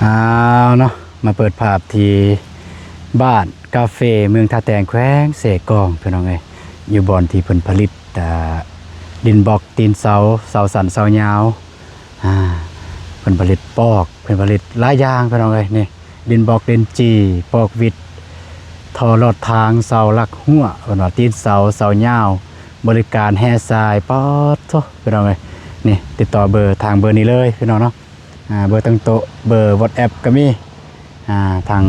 ອ້າວເນາະ ມາເປີດພາບທີ່ບ້ານກາເຟເມືອງທ່າແຕງ ແຂວງເຊກອງ ພີ່ນ້ອງເອີຍ ຢູ່ບ່ອນທີ່ເພິ່ນຜະລິດ ອ່າ ດິນບລັອກ ຕີນເສົາ ເສົາສັ້ນເສົາຍາວ ອ່າ ເພິ່ນຜະລິດປອກ ເພິ່ນຜະລິດຫຼາຍຢ່າງ ພີ່ນ້ອງເອີຍ ນີ້ ດິນບລັອກ ດິນຈີ່ ປອກຫວິດ ທໍ່ລອດທາງ ເສົາຫຼັກຮົ້ວ ເພິ່ນວ່າ ຕີນເສົາ ເສົາຍາວ ບໍລິການແຮ່ຊາຍ ປາດໂທ້ ພີ່ນ້ອງເອີຍ ນີ້ ຕິດຕໍ່ເບີ ທາງເບີນີ້ເລີຍ ພີ່ນ້ອງເນາະ. ອ່າ ເບີຕັ້ງໂຕະ ເບີວັອດແອັບກໍມີ ອ່າ ທາງ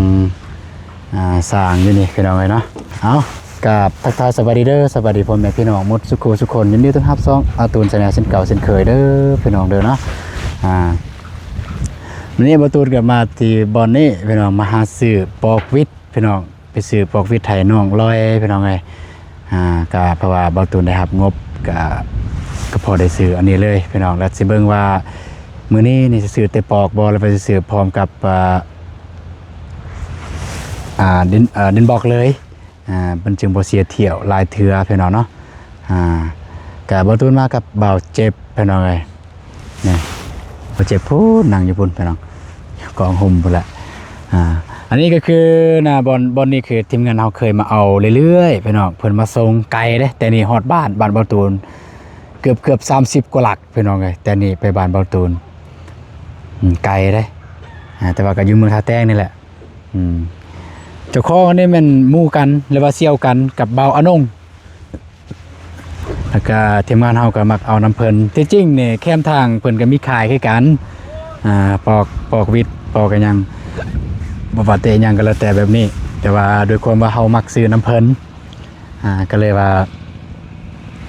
ອ່າ ຊ່າງຢູ່ນີ້ ພີ່ນ້ອງເອີຍເນາະ. ເອົາ ກາບທັກທາຍສະບາຍດີເດີ ສະບາຍດີພໍ່ແມ່ພີ່ນ້ອງໝົດສູ່ຄູ່ສູ່ຄົນ ຍິນດີຕ້ອນຮັບຊ່ອງອາຕູນແຊນແນວເຊັ່ນເກົ່າເຊັ່ນເຄີຍເດີ ພີ່ນ້ອງເດີເນາະ. ອ່າ ມື້ນີ້ບ່າວຕູນກໍມາທີ່ບ່ອນນີ້ ພີ່ນ້ອງ ມາຫາຊື້ປອກຫວິດ ພີ່ນ້ອງ ໄປຊື້ປອກຫວິດໃຫ້ນ້ອງລອຍ ພີ່ນ້ອງເອີຍ. ອ່າ ກະເພາະວ່າບ່າວຕູນໄດ້ຮັບງົບ ກະ ກະພໍໄດ້ຊື້ອັນນີ້ເລີຍ ພີ່ນ້ອງ. ແລ້ວຊິເບິ່ງວ່າມື້ນີ້ນີ້ຊິຊື້ແຕ່ປອກບໍ່ ຫຼືວ່າຊິຊື້ພ້ອມກັບ ອ່າ ອ່າ ດິນ ເອີ ດິນບລັອກເລີຍ ອ່າ ມັນຈຶ່ງບໍ່ເສຍຖ້ຽວຫຼາຍເທື່ອ ພີ່ນ້ອງເນາະ. ອ່າ ກະບ່າວຕູນມາກັບບ່າວເຈັບ ພີ່ນ້ອງເອີຍ. ນີ້ ບ່າວເຈັບພຸ້ນ ນັ່ງຢູ່ພຸ້ນ ພີ່ນ້ອງ ກອງຮົ່ມພຸ້ນແຫຼະ. ອ່າ ອັນນີ້ກໍຄືໜ້າບ່ອນ ບ່ອນນີ້ຄືທີມງານເຮົາເຄີຍມາເອົາເລື້ອຍໆ ພີ່ນ້ອງ ເພິ່ນມາສົ່ງໄກເດ້ ແຕ່ນີ້ຮອດບ້ານ ບ້ານບ່າວຕູນ ເກືອບ ເກືອບສາມສິບກວ່າຫຼັກ ພີ່ນ້ອງເອີຍ ແຕ່ນີ້ໄປບ້ານບ່າວຕູນ ອືມ ໄກເດ້. ອ່າ ແຕ່ວ່າກໍຢູ່ເມືອງທ່າແຕງນີ້ແຫຼະ. ອືມ ເຈົ້າຂອງອັນນີ້ແມ່ນໝູ່ກັນ ຫຼືວ່າສ່ຽວກັນກັບບ່າວອານົງ ແລ້ວກະທີມງານເຮົາກໍມັກເອົານຳເພິ່ນ. ທີ່ຈິງນີ້ແຄມທາງເພິ່ນກໍມີຂາຍຄືກັນ ອ່າ ປອກ ປອກຫວິດ ປອກອີ່ຫຍັງ ບໍ່ວ່າແຕ່ອີ່ຫຍັງກໍແລ້ວແຕ່ແບບນີ້ ແຕ່ວ່າດ້ວຍຄວາມວ່າເຮົາມັກຊື້ນຳເພິ່ນ ອ່າ ກໍເລີຍວ່າ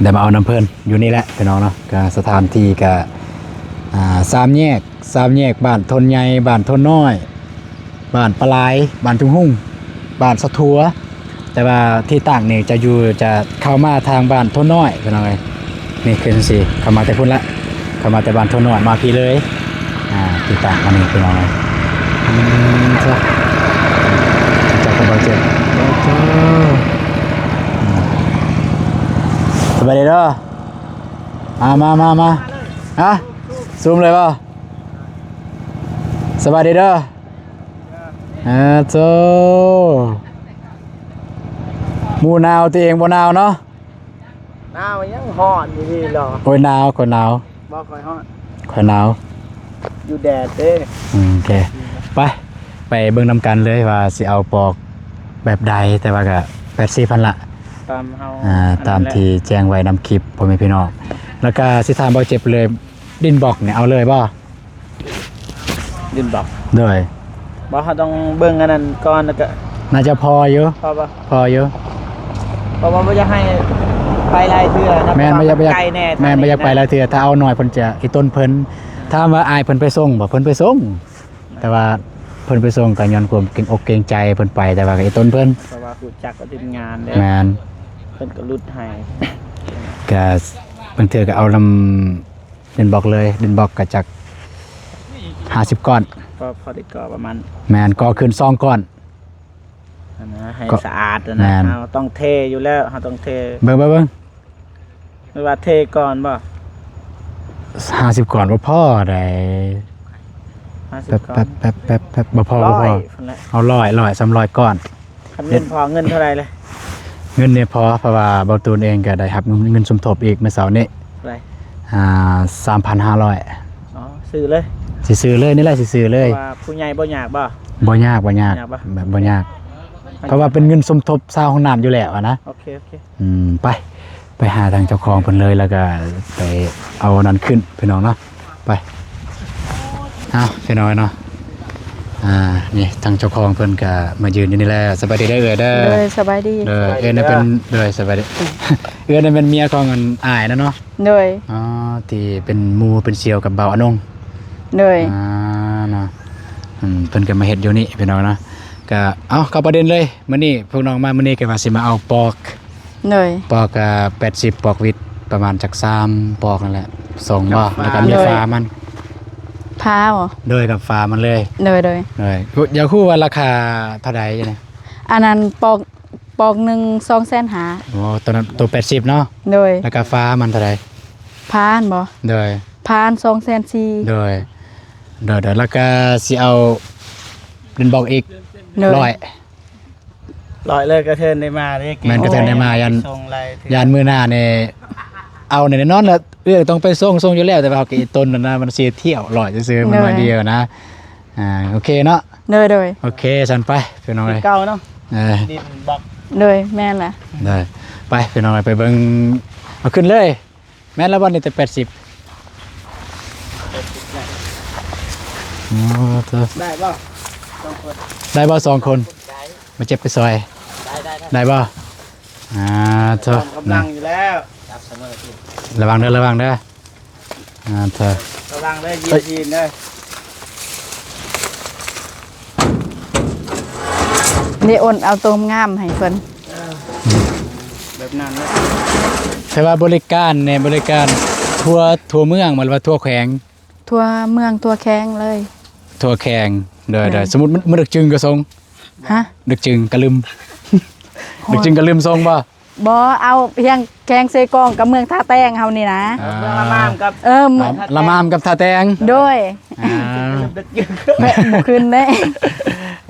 ໄດ້ມາເອົານຳເພິ່ນຢູ່ນີ້ແຫຼະ ພີ່ນ້ອງເນາະ. ກໍສະຖານທີ່ກໍ ອ່າ ສາມແຍກ ສາມແຍກບ້ານໂທນໃຫຍ່ ບ້ານໂທນນ້ອຍ ບ້ານປາຫຼາຍ ບ້ານຈຸງຮຸ່ງ ບ້ານສະຖົວ. ແຕ່ວ່າທີ່ຕັ້ງນີ້ຈະຢູ່ ຈະເຂົ້າມາທາງບ້ານໂທນນ້ອຍ ພີ່ນ້ອງເອີຍ. ນີ້ຂຶ້ນຊິເຂົ້າມາແຕ່ພຸ້ນລະ ເຂົ້າມາແຕ່ບ້ານໂທນນ້ອຍມາພີ້ເລີຍ. ອ່າ ທີ່ຕັ້ງອັນນີ້ ພີ່ນ້ອງເອີຍ. ອືມ ເຈົ້າ ເຈົ້າກໍບໍ່ເຈັບ ສະບາຍດີເດີ. ອ່າ ມາ ມາ ມາ ຮະ ຊູມເລີຍບໍ່? ສະບາຍດີເດີ. ເອີ ໂທ້ ໝູ່ໜາວ ຕົວເອງບໍ່ໜາວເນາະ? ໜາວຫຍັງ ຮ້ອນຢູ່ນີ້ເນາະ. ໂອ້ຍ ໜາວ ຂ້ອຍໜາວ. ບໍ່ ຂ້ອຍຮ້ອນ ຂ້ອຍໜາວ ຢູ່ແດດເດ້. ອືມ ໂອເຄ ໄປ ໄປເບິ່ງນຳກັນເລີຍວ່າຊິເອົາປອກແບບໃດ ແຕ່ວ່າກະແປດສິບພັນລະ ຕາມເຮົາ ອ່າ ອັນນັ້ນແຫຼະ ຕາມທີ່ແຈ້ງໄວ້ນຳຄລິບ ພໍ່ແມ່ພີ່ນ້ອງ. ແລ້ວກະຊິຖາມບ່າວເຈັບເລີຍ ດິນບລັອກນີ້ເອົາເລີຍບໍ່? ດິນບລັອກ ໂດຍ ບໍ່ ເຮົາຕ້ອງເບິ່ງອັນນັ້ນກ່ອນ ແລ້ວກະ ໜ້າຈະພໍຢູ່ ພໍບໍ່? ພໍຢູ່ ເພາະວ່າບໍ່ຢາກໃຫ້ໄປຫຼາຍເທື່ອນະ. ແມ່ນ ບໍ່ຢາກ ບໍ່ຢາກ ໄກແນ່ ແມ່ນ ບໍ່ຢາກໄປຫຼາຍເທື່ອ ຖ້າເອົາໜ້ອຍເພິ່ນຈະອີ່ຕົນເພິ່ນ. ຖາມວ່າອ້າຍເພິ່ນໄປສົ່ງບໍ່? ເພິ່ນໄປສົ່ງ ແຕ່ວ່າເພິ່ນໄປສົ່ງກໍຍ້ອນຄວາມເກງອົກເກງໃຈເພິ່ນໄປ ແຕ່ວ່າກໍອີ່ຕົນເພິ່ນ ເພາະວ່າຮູ້ຈັກກັບທີມງານເດ້. ແມ່ນ ເພິ່ນກໍຫຼຸດໃຫ້ ກໍບາງເທື່ອກໍເອົານຳ ດິນບລັອກເລີຍ ດິນບລັອກກໍຈັກຫ້າສິບກ້ອນ ກໍພໍໄດ້ກໍ່ປະມານ ແມ່ນ ກໍ່ຂຶ້ນສອງກ້ອນ ອັນນະ ໃຫ້ ກໍ ສະອາດ ແມ່ນ ເຮົາຕ້ອງເທຢູ່ແລ້ວ ເຮົາຕ້ອງເທ. ເບິ່ງ ເບິ່ງ ເບິ່ງ ຫຼືວ່າເທກ່ອນບໍ່? ຫ້າສິບກ້ອນບໍ່ພໍໃດ ຫ້າສິບກ້ອນ ແປັບໆໆໆ ບໍ່ພໍ ບໍ່ພໍ ຮ້ອຍພຸ້ນແຫຼະ ເອົາຮ້ອຍ ຮ້ອຍ ສ່ຳຮ້ອຍກ້ອນ. ຄັນເງິນພໍ ເງິນເທົ່າໃດເລີຍ? ເງິນນີ້ພໍ ເພາະວ່າບ່າວຕູນເອງກໍໄດ້ຮັບເງິນ ເງິນສົມທົບອີກມື້ເຊົ້ານີ້ ເທົ່າໃດ? ອ່າ ສາມພັນຫ້າຮ້ອຍ. ອໍ ຊື້ເລີຍ ຊິຊື້ເລີຍ ນີ້ແຫຼະ ຊິຊື້ເລີຍ. ເພາະວ່າຜູ້ໃຫຍ່ບໍ່ຍາກບໍ່? ບໍ່ຍາກ ບໍ່ຍາກ ຍາກບໍ່? ແບບບໍ່ຍາກ ເພາະວ່າເປັນເງິນສົມທົບຊາວຫ້ອງນ້ຳຢູ່ແລ້ວອະນະ. ໂອເຄ ໂອເຄ ອືມ ໄປ ໄປຫາທາງເຈົ້າຂອງເພິ່ນເລີຍ ແລ້ວກໍໄປເອົາອັນນັ້ນຂຶ້ນ ພີ່ນ້ອງເນາະ. ໄປ ເອົາ ພີ່ນ້ອງເນາະ ອ່າ ນີ້ທາງເຈົ້າຂອງເພິ່ນກະມາຢືນຢູ່ນີ້ແຫຼະ. ສະບາຍດີເດີເອື້ອຍເດີ. ໂດຍ ສະບາຍດີ. ໂດຍ ເອື້ອຍນັ້ນເປັນ ໂດຍ ສະບາຍດີ ເອື້ອຍນັ້ນແມ່ນເມຍຂອງອັນອ້າຍນັ້ນເນາະ. ໂດຍ ອໍ ທີ່ເປັນໝູ່ເປັນສ່ຽວກັບບ່າວອານົງ. ໂດຍ ອ່າ ເນາະ ອືມ ເພິ່ນກໍມາເຮັດຢູ່ນີ້ ພີ່ນ້ອງເນາະ. ກະ ເອົາ ເຂົ້າປະເດັນເລີຍ ມື້ນີ້ພວກນ້ອງມາ ມື້ນີ້ກໍວ່າຊິມາເອົາປອກ ໂດຍ ປອກກະແປດສິບ ປອກຫວິດປະມານຈັກສາມປອກນັ້ນແຫຼະ ສອງບໍ່ ແລ້ວກໍມີ ໂດຍ ຝາມັນ ຝາບໍ່? ໂດຍ ກັບຝາມັນເລີຍ. ໂດຍ ໂດຍ ໂດຍ ຢາກຮູ້ວ່າລາຄາເທົ່າໃດນີ້? ອັນນັ້ນປອກ ປອກໜຶ່ງສອງແສນຫ້າ. ອໍ ໂຕນັ້ນໂຕແປດສິບເນາະ. ໂດຍ ແລ້ວກໍຝາມັນເທົ່າໃດ? ຝາຫັ້ນບໍ່? ໂດຍ ຝາສອງແສນສີ່. ໂດຍ ໂດຍໆ ແລ້ວກໍຊິເອົາດິນບລັອກອີກ ໂດຍ ຮ້ອຍ ຮ້ອຍເລີຍ ກະເທີນໄດ້ມາເດ້ ແມ່ນ ກະເທີນໄດ້ມາ ຢ້ານ ສົ່ງຫຼາຍເທື່ອ ຢ້ານມື້ໜ້ານີ້ເອົາແນ່ນອນລະ ເອື້ອຍຕ້ອງໄປສົ່ງ ສົ່ງຢູ່ແລ້ວ ແຕ່ວ່າເຮົາກະອີ່ຕົນນັ້ນນະ ມັນເສຍຖ້ຽວ ຮ້ອຍຊື່ໆ ມັນ ໂດຍ ໜ້ອຍດຽວນະ. ອ່າ ໂອເຄເນາະ ໂດຍໆ ໂອເຄ ຊັ້ນໄປພີ່ນ້ອງເອີຍ ເກົ່າເນາະ ເອີ ດິນບລັອກ ໂດຍ ແມ່ນລະ ໄດ້ ໄປພີ່ນ້ອງເອີຍ ໄປເບິ່ງ ເອົາຂຶ້ນເລີຍ. ແມ່ນແລ້ວບໍ່ນີ້ ແຕ່ແປດສິບ ອໍ ໂທ້ ໄດ້ບໍ່ສອງຄົນ ໄດ້ບໍ່ສອງຄົນ ໄດ້ ມາເຈັບໄປຊ່ອຍ ໄດ້ ໄດ້ ໄດ້ ໄດ້ບໍ່? ອ່າ ໂທ້ ກຳລັງຢູ່ແລ້ວ ລະວັງເດີ ລະວັງເດີ ອ່າ ໂທ້ ລະວັງເດີ ເອີຍ ຢືນເດີ. ນີ້ ໂອນເອົາໂຕງາມໃຫ້ເພິ່ນ ເອີ ແບບນັ້ນເນາະ ແຕ່ວ່າບໍລິການນີ້ ບໍລິການທົ່ວ ທົ່ວເມືອງບໍ່ ຫຼືວ່າທົ່ວແຂວງ? ທົ່ວເມືອງ ທົ່ວແຂວງເລີຍ ທົ່ວແຂວງ ໂດຍ ໂດຍ ໂດຍ ສົມມຸດມັນ ມັນດຶກຈຶ່ງກະສົ່ງ ຮະ ດຶກຈຶ່ງກະລຶມ ໂອ້ຍ ດຶກຈຶ່ງກະລຶມສົ່ງບໍ່? ບໍ່ ເອົາພຽງແຂວງເຊກອງກັບເມືອງທ່າແຕງເຮົານີ້ນະ ອ່າ ເມືອງລະມາມກັບ ເອີ ລະ ລະມາມກັບທ່າແຕງ ໂດຍ ອ່າ ບໍ່ຂຶ້ນເດ້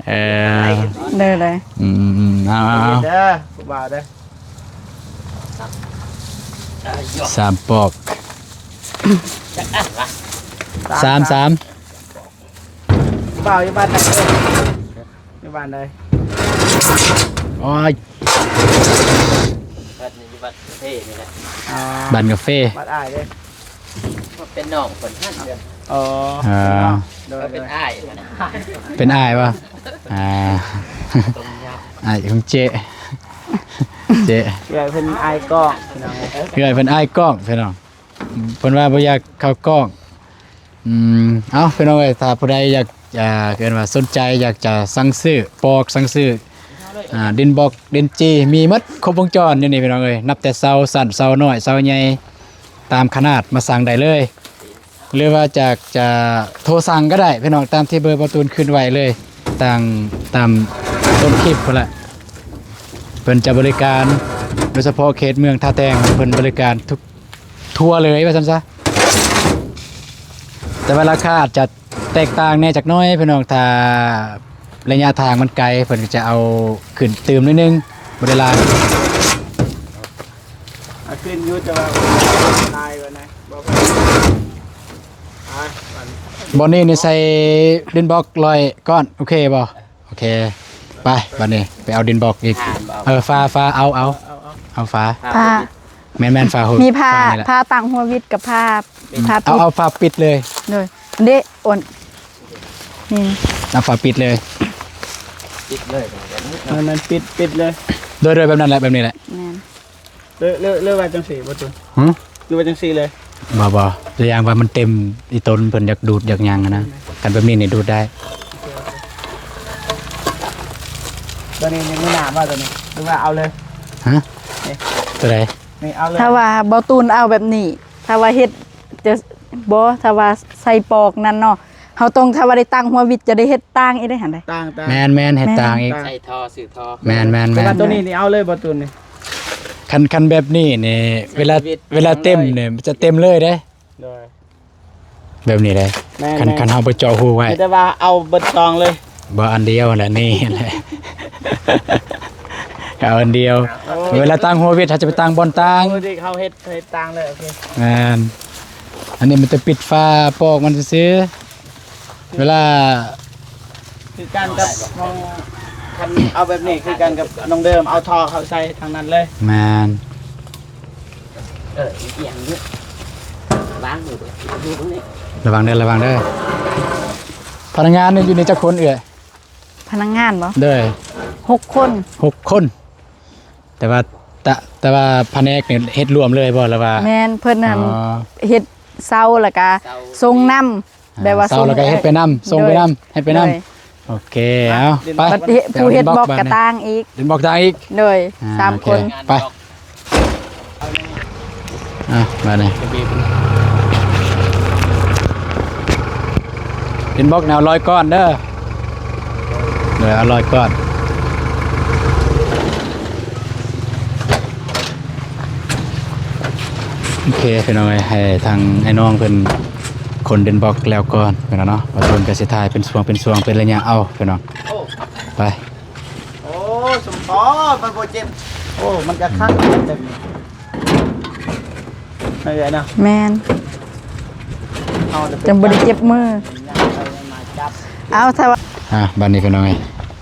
ເອີ ເດີ ເດີ ອືມໆ ເອົາ ເອົາ ເອົາ ເດີ ຜູ້ບ່າວເດີ ສາມປອກ ສາມ ສາມ ບ່າວຢູ່ບ້ານໃດເອີຍ? ຢູ່ບ້ານໃດ? ໂອ້ຍ ວັດນີ້ຢູ່ວັດເຟນີ້ແຫຼະ ອໍ ບ້ານກາເຟ ວັດອ້າຍເດ້ ເປັນນ້ອງເພິ່ນຫັ້ນ ອໍ ອ່າ ໂດຍ ເປັນອ້າຍ ເປັນອ້າຍບໍ່? ອ່າ ອ້າຍຂອງເຈ້ ເຈ້ ເອື້ອຍເພິ່ນອ້າຍກ້ອງ ພີ່ນ້ອງ ເອື້ອຍເພິ່ນອ້າຍກ້ອງ ພີ່ນ້ອງ ເພິ່ນວ່າບໍ່ຢາກເຂົ້າກ້ອງ ອືມ ເອົາ ພີ່ນ້ອງເອີຍ ຖ້າຜູ້ໃດຢາກ ອ່າ ເອີ້ນວ່າສົນໃຈຢາກຈະສັ່ງຊື້ປອກ ສັ່ງຊື້ ອ່າ ດິນບລັອກ ດິນຈີ່ ມີໝົດຄົບວົງຈອນຢູ່ນີ້ ພີ່ນ້ອງເອີຍ ນັບແຕ່ເສົາສັ້ນ ເສົານ້ອຍ ເສົາໃຫຍ່ ຕາມຂະໜາດມາສັ່ງໄດ້ເລີຍ ຫຼືວ່າຈາກຈະໂທສັ່ງກໍໄດ້ ພີ່ນ້ອງ ຕາມທີ່ເບີບ່າວຕູນຂຶ້ນໄວ້ເລີຍ ຕາມ ຕາມຕົ້ນຄລິບພຸ້ນລະ ເພິ່ນຈະບໍລິການ ໂດຍສະເພາະເຂດເມືອງທ່າແຕງ ເພິ່ນບໍລິການທຸກ ທົ່ວເລີຍວ່າຊັ້ນຊະ ແຕ່ວ່າລາຄາອາດຈະແຕກຕ່າງແດ່ຈັກໜ້ອຍພີ່ນ້ອງ ຖ້າໄລຍະທາງມັນໄກ ເພິ່ນກໍຈະເອົາຂຶ້ນຕື່ມໜ້ອຍໜຶ່ງ ບໍ່ໄດ້ຫຼາຍ ເອົາຂຶ້ນຢູ່ ແຕ່ວ່າຫຼາຍກວ່ານະ ບໍ່ ອ່າ ບ່ອນນີ້ນີ້ໃສ່ດິນບລັອກຮ້ອຍກ້ອນ ໂອເຄບໍ່? ໂອເຄ ໄປ ບັດນີ້ໄປເອົາດິນບລັອກອີກ ເອີ ຝາ ຝາ ເອົາ ເອົາ ເອົາ ເອົາຝາ ຝາ ແມ່ນໆ ຝາຫົວ ມີຝາ ຝານີ້ແຫຼະ ຝາຕັ້ງຫົວວິດກັບຝາ ຝາ ເອົາ ປິດ ເອົາຝາປິດເລີຍ ໂດຍ ເດ້ ໂອນ ນີ້ ເອົາຝາປິດເລີຍ ປິດເລີຍ ແມ່ນໆ ປິດ ປິດເລີຍ ໂດຍ ໂດຍ ແບບນັ້ນແຫຼະ ແບບນີ້ແຫຼະ ແມ່ນ ຫຼື ຫຼື ຫຼືວ່າຈັ່ງຊີ້ບໍ່ຕູນ? ຫື? ຫຼືວ່າຈັ່ງຊີ້ເລີຍ? ບໍ່ ບໍ່ ຕົວຢ່າງວ່າມັນເຕັມ ອີ່ຕົນເພິ່ນຢາກດູດຢາກຫຍັງຫັ້ນນະ ຄັນແບບນີ້ນີ້ດູດໄດ້ ໂອເຄ ໂອເຄ ຕົວນີ້ນີ້ມີໜາມບໍ່ຕົວນີ້ ຫຼືວ່າເອົາເລີຍ? ຮະ? ນີ້ ຕົວໃດ? ນີ້ເອົາເລີຍ ຖ້າວ່າບໍ່ຕູນເອົາແບບນີ້ ຖ້າວ່າເຮັດ ຈະ ບໍ່ ຖ້າວ່າໃສ່ປອກນັ້ນເນາະ ເຮົາຕ້ອງ ຖ້າວ່າໄດ້ຕັ້ງຫົວວິດ ຈະໄດ້ເຮັດຕ່າງອີກເດ້ຫັ້ນເດ້ ຕ່າງ ຕ່າງ ແມ່ນໆ ເຮັດຕ່າງອີກ ແມ່ນ ໃສ່ທໍ່ ຊື້ທໍ່ ແມ່ນໆໆ ແຕ່ວ່າຕົວນີ້ນີ້ເອົາເລີຍບໍ່ຕູນນີ້? ຄັນ ຄັນແບບນີ້ນີ້ ເວລາ ເວລາເຕັມນີ້ ມັນຈະເຕັມເລີຍເດ້ ໂດຍ ແບບນີ້ເດ້ ແມ່ນໆ ຄັນ ຄັນເຮົາບໍ່ເຈາະຮູໄວ້ ມີແຕ່ວ່າເອົາເບິດຊອງເລີຍ ບໍ່ ອັນດຽວແຫຼະ ນີ້ແຫຼະ ເອົາອັນດຽວ ໂອ້ຍ ເວລາຕັ້ງຫົວວິດ ເຮົາຈະໄປຕັ້ງບ່ອນຕ່າງ ໂອ້ຍ ເຮົາເຮັດ ເຮັດຕ່າງເລີຍ ໂອເຄ ແມ່ນ ອັນນີ້ມັນຈະປິດຝາປອກມັນຊື່ໆ ເວລາ ຄືກັນກັບນ້ອງ ຄັນເອົາແບບນີ້ຄືກັນກັບນ້ອງເດີມ ເອົາທໍ່ເຂົ້າໃສ່ທາງນັ້ນເລີຍ ແມ່ນ ເອີ ອີ່ຫຍັງນີ້ ວາງມື ລະວັງເດີ ລະວັງເດີ ພະນັກງານນີ້ຢູ່ນີ້ຈັກຄົນເອື້ອຍ? ພະນັກງານບໍ່? ໂດຍ ຫົກຄົນ ຫົກຄົນ ແຕ່ວ່າ ແຕ່ ແຕ່ວ່າພະແນກນີ້ເຮັດລວມເລີຍບໍ່ ຫຼືວ່າ? ແມ່ນ ເພິ່ນນັ້ນ ອໍ ເຮັດເສົາ ແລ້ວກະ ເສົາ ສົ່ງນຳ ອ່າ ແບບວ່າ ເສົາ ແລ້ວກໍເຮັດໄປນຳ ສົ່ງໄປນຳ ໂດຍ ເຮັດໄປນຳ ໂດຍ ໂອເຄ ເອົາ ໄປ ບັດເຮັດ ຜູ້ເຮັດບລັອກກໍຕ່າງອີກ ເຮັດບລັອກຕ່າງອີກ ໂດຍ ອ່າ ສາມຄົນ ໂອເຄ ໄປ ອ່ະ ມານີ້ ເປັນບລັອກແນວຮ້ອຍກ້ອນເດີ ເດີ ເອົາຮ້ອຍກ້ອນ ໂອເຄ ພີ່ນ້ອງເອີຍ ໃຫ້ທາງອ້າຍນ້ອງເພິ່ນ ຂົນດິນບລັອກແລ້ວກ່ອນ ພີ່ນ້ອງເນາະ. ບາດໂດນກໍຊິຖ່າຍເປັນຊ່ວງເປັນຊ່ວງ ເປັນໄລຍະເອົາ ພີ່ນ້ອງ. ໂອ້ ໄປ. ໂອ້ ສົມພໍ ມັນບໍ່ເຈັບ. ໂອ້ ມັນກໍຄັກແບບນີ້ ເອີຍເນາະ. ແມ່ນ ເຮົາຈະໄປ ຈັ່ງບໍ່ໄດ້ເຈັບມື. ເອົາ ຖ້າວ່າ ອ່າ ບາດນີ້ ພີ່ນ້ອງເອີຍ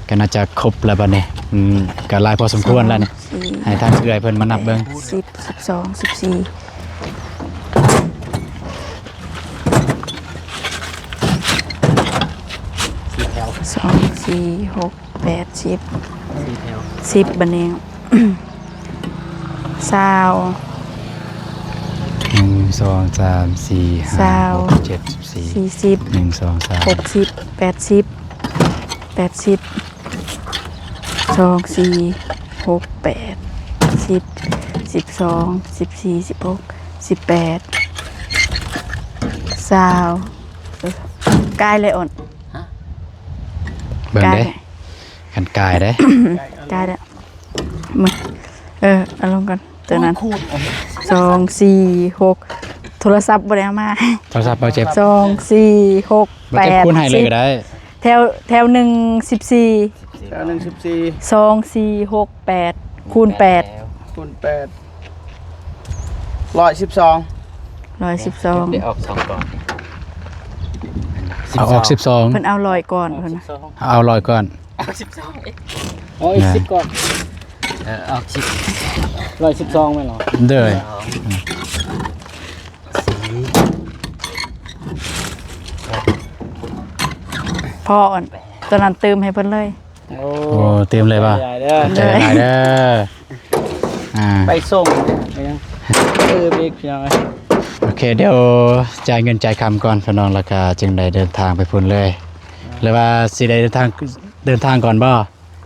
ກໍໜ້າຈະຄົບແລ້ວບາດນີ້. ອືມ ກໍຫຼາຍພໍສົມຄວນແລ້ວນີ້. ໃຫ້ທາງເອື້ອຍເພິ່ນມານັບເບິ່ງ. ສິບ ສິບສອງ ສິບສີ່ ສອງ ສີ່ ຫົກ ແປດ ສິບ ສິບ ບາດນີ້ ຊາວ ໜຶ່ງ ສອງ ສາມ ສີ່ ຫ້າ ຫົກ ເຈັດ ສິບ ສີ່ ສີ່ສິບ ໜຶ່ງ ສອງ ສາມ ຫົກສິບ ແປດສິບ ແປດສິບ ສອງ ສີ່ ຫົກ ແປດ ສິບ ສິບສອງ ສິບສີ່ ສິບຫົກ ສິບແປດ ຊາວ ກາຍເລີຍອ່ອນ. ເບິ່ງເດ້ ກາຍເດ້ ຄັນກາຍເດ້ ກາຍແລ້ວ. ມາ ເອີ ເອົາລົງກ່ອນ ຕົວນັ້ນ ສອງ ສີ່ ຫົກ ໂທລະສັບບໍ່ໄດ້ເອົາມາ. ໂທລະສັບບໍ່ເຈັບ. ສອງ ສີ່ ຫົກ ແປດ ສິບ ແຖວ ແຖວໜຶ່ງ ສິບສີ່ ແຖວໜຶ່ງ ສິບສີ່ ສອງ ສີ່ ຫົກ ແປດ ຄູນແປດ ຄູນແປດ ຮ້ອຍສິບສອງ ຮ້ອຍສິບສອງ ໄດ້ອອກສອງກ້ອນ. ເອົາອອກສິບສອງ ເພິ່ນເອົາຮ້ອຍກ້ອນ ເພິ່ນເອົາຮ້ອຍກ້ອນ ເອົາສິບສອງ ເອົາອີກສິບກ້ອນ. ເອີ ອອກສິບ ຮ້ອຍສິບສອງແມ່ນບໍ່? ໂດຍ ສີ່ ພໍ ອັນ ຕົວນັ້ນຕື່ມໃຫ້ເພິ່ນເລີຍ. ໂອ້ ຕື່ມເລີຍບໍ່? ຂອບໃຈຫຼາຍເດີ ຂອບໃຈຫຼາຍເດີ. ອ່າ ໄປສົ່ງ ເອີ ເບກ ພີ່ນ້ອງເອີຍ. ໂອເຄ ດຽວຈ່າຍເງິນຈ່າຍຄຳກ່ອນ ພີ່ນ້ອງ ແລ້ວກະຈຶ່ງໄດ້ເດີນທາງໄປພຸ້ນເລີຍ ຫຼືວ່າຊິໄດ້ເດີນທາງ ເດີນທາງກ່ອນບໍ່?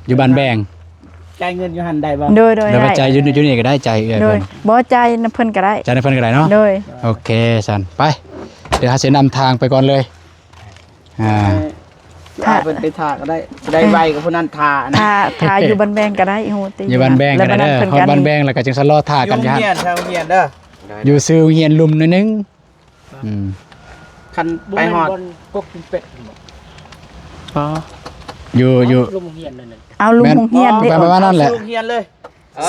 ຢູ່ບ້ານແບງ ຈ່າຍເງິນຢູ່ຫັ້ນໄດ້ບໍ່? ໂດຍ ໂດຍ ຫຼືວ່າຈ່າຍຢູ່ ຢູ່ນີ້ກໍໄດ້ ຈ່າຍເອື້ອຍເພິ່ນ. ບໍ່ ຈ່າຍນຳເພິ່ນກໍໄດ້ ຈ່າຍນຳເພິ່ນກໍໄດ້ເນາະ. ໂດຍ ໂອເຄ ຊັ້ນໄປ ດຽວເຮົາຊິນຳທາງໄປກ່ອນເລີຍ. ອ່າ ຖ້າເພິ່ນໄປຖ້າກໍໄດ້ ໄດ້ໄວກວ່າຜູ້ນັ້ນຖ້ານະ. ຖ້າ ຖ້າຢູ່ບ້ານແບງກໍໄດ້ ຮູ້ຕິ ຢູ່ບ້ານແບງກໍໄດ້ເດີ. ຮອດບ້ານແບງແລ້ວກໍຈຶ່ງຊະລໍຖ້າກັນຢູ່ຫັ້ນ ຢູ່ໂຮງຮຽນ ຢູ່ຊື່ໂຮງຮຽນລຸ່ມໜ້ອຍໜຶ່ງ. ອືມ ຄັນໄປຮອດ ບໍ່ແມ່ນບ່ອນກົກກິນເປັດບໍ່? ອໍ ຢູ່ ຢູ່ ລຸ່ມໂຮງຮຽນນັ້ນ ເອົາ ລຸ່ມໂຮງຮຽນເດ້. ປະມານນັ້ນແຫຼະ ຊື່ໂຮງຮຽນເລີຍ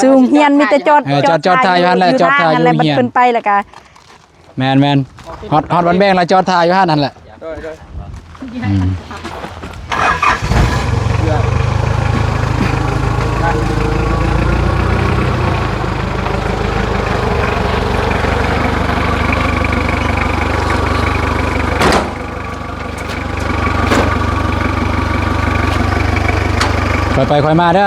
ຊື່ໂຮງຮຽນ ມີແຕ່ຈອດ ເອີ ຈອດ ຈອດຖ້າຢູ່ຫັ້ນແຫຼະ ຈອດຖ້າຢູ່ໂຮງຮຽນ ແລ້ວມັນຂຶ້ນໄປແລ້ວກະ ແມ່ນໆ ຮອດ ຮອດບ້ານແບງແລ້ວຈອດຖ້າຢູ່ຫັ້ນຫັ້ນແຫຼະ. ໂດຍ ໂດຍ ອືມ ຄ່ອຍໄປຄ່ອຍມາເດີ.